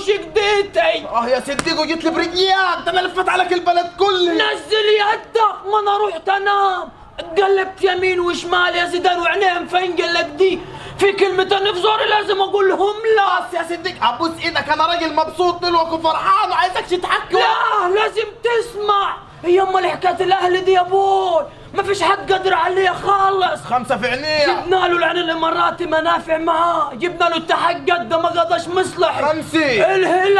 مش جديتي. اه يا صديق وجيت لي برجليك، ده انا لفت عليك البلد كله. نزل يدك، ما انا رحت انام قلبت يمين وشمال يا زيدان وعينيه مفنجلك دي في كلمتين في زوري لازم اقول لهم. لا بس يا صديق ابوس ايدك، انا راجل مبسوط دلوقتي وفرحان وعايزك تضحك. لا لازم تسمع. هي امال حكاية الاهلي دي يا ابوي ما فيش حد قادر عليه خالص. خمسة في عينيه. جبنا له العين الاماراتي ما نافع معاه، جبنا له اتحاد جده ما قضاش مصلحي. خمسة. الهلال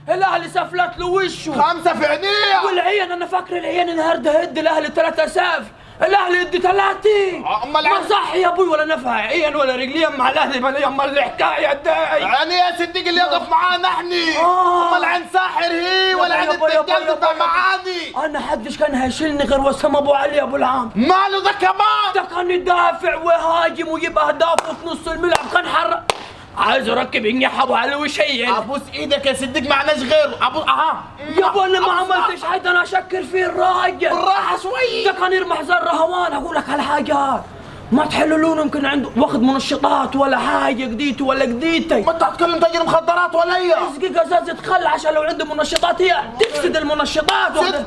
الاهلي سفلت له وشه. خمسة في عينيه. والعين انا فاكر العين النهارده هد الاهلي 3-0، الاهلي يدي 3. امال ما صح يا ابوي ولا نفع عين ولا رجلين مع الاهلي، ما امال الحكاية دي. عيني يا صديق اللي يقف معانا احني. امال عين ساحر هي ولا عين الدجال تبقى معاني. انا حدش كان هيشيلني غير وسام ابو علي ابو العام. ماله ده كمان؟ ده كان يدافع ويهاجم ويجيب اهدافه في نص الملعب، كان حر عايز اركب ينجح ابو علي ويشيل. ابوس ايدك يا صديق معناش غيره. ابو اها يابا انا ما عملتش حاجة، انا اشكر فيه الراجل. بالراحة شوي. ده كان يرمح زر هوان. اقول لك على حاجة ما تحللونه، يمكن عنده واخد منشطات ولا حاجة جديته ولا جديتي. ما انت هتكلم تاجر مخدرات ولا ايه؟ اسقي قزازة خل عشان لو عنده منشطات هي تفسد المنشطات. صديق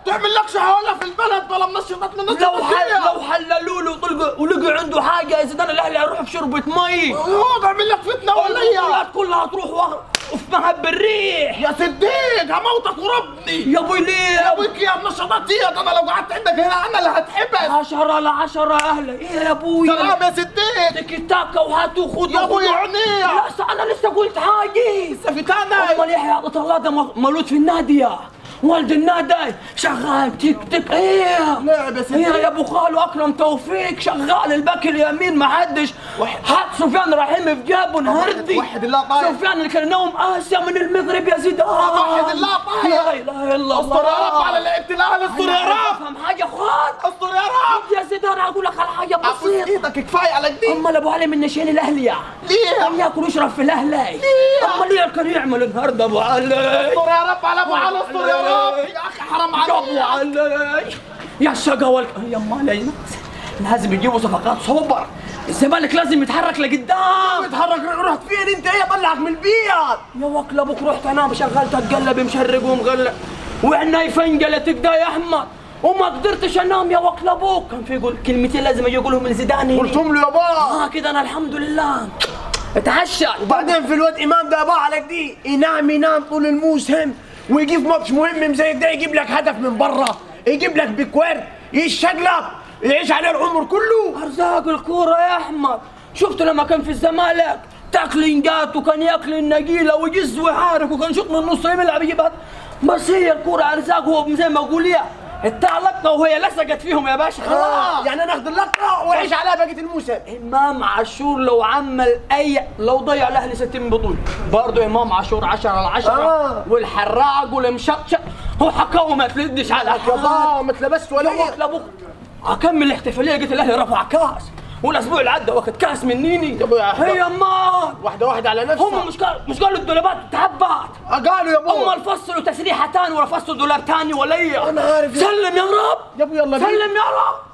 تعمل لك شحوله في البلد ولا منشطات منشطات. لو حللوا له ولقوا عنده حاجة يا زيدان الاهلي هيروح في شربة مي. هو تعمل لك فتنة ولا ايه؟ البطولات كلها هتروح وفي مهب الريح. يا صديق هموتك وربني. يا ابوي ليه؟ يا ابوك يا منشطات ديت، انا لو قعدت عندك هنا انا اللي هتحبس. 10 على 10 اهلي. ايه يا ابوي؟ سلام يا صديق. تيكي تاكا وهاتوا خدوا يا ابوي عينيه. لا انا لسه قلت حاجة. لسه في تاني. امال يحيى عطية الله ده مولود في النادي يا والد النادي، شغال تك تك. ايه لعب يا سيدي. ايه يا ابو خالو اكرم توفيق شغال الباك اليمين ما حدش حط سفيان رحيم في جابه نهردي. وحد الله طاير. سفيان اللي كان نوم اسيا من المغرب يا زيدان. وحد الله طاير. لا اله الا الله. استر يا رب على لعيبة الاهلي، استر يا رب. افهم حاجة خد. استر يا رب يا زيدان. اقول لك على حاجة بسيطة. ايدك كفاية على جديد. امال ابو علي من ناشئين الاهلي يا ليه؟ كان ياكل ويشرب في الاهلي. ليه؟ امال ليه كان يعمل النهارده ابو علي؟ استر يا رب على ابو علي، استر يا رب يا اخي حرام عليك يا ابو علي يا الشقا يا مالي. لازم يجيبوا صفقات سوبر، الزمالك لازم يتحرك لقدام. يتحرك؟ رحت فين انت؟ ايه طلعك من البيت؟ يا وكل ابوك رحت انام شغلت اتقلب مشرق ومغلق وعيني فنجلت كده يا احمد وما قدرتش انام يا وكل ابوك. كان في يقول كلمتين لازم اجي اقولهم لزيدان. قلتهم له يابا؟ كده انا الحمد لله اتعشى. وبعدين في الواد امام ده يابا على دي ينام ينام طول الموسم ويجي في ماتش مهم زي ده يجيب لك هدف من بره، يجيب لك backward، يشقلب، يعيش عليه العمر كله. ارزاق الكورة يا احمد. شفته لما كان في الزمالك تاكلينجات وكان ياكل النجيله ويجز ويحارك وكان يشوط من نص الملعب يجيب هدف. بس هي الكورة ارزاق، هو زي ما اقول يا التعلقه وهي لصقت فيهم يا باشا خلاص. يعني انا اخذ اللقطة واعيش عليها بقية الموسم. امام عاشور لو عمل اي لو ضيع الاهلي 60 بطوله برضه امام عاشور 10 على 10. والحراق والمشطشط هو حكاوي ما تلدش على يابا ما اتلبست ولا ايه. لابوك اكمل الاحتفالية لقيت الاهلي رفع كاس، والاسبوع اللي عدى واخد كاس من نيني. هي امال واحدة واحدة على نفسك. هم مش قالوا الدولابات تعبت؟ قالوا يا ابو. هم فصلوا تسريحه ثاني ولا فصلوا دولاب ثاني ولا ايه؟ انا عارف. سلم يا رب يا ابو يلا سلم يا رب.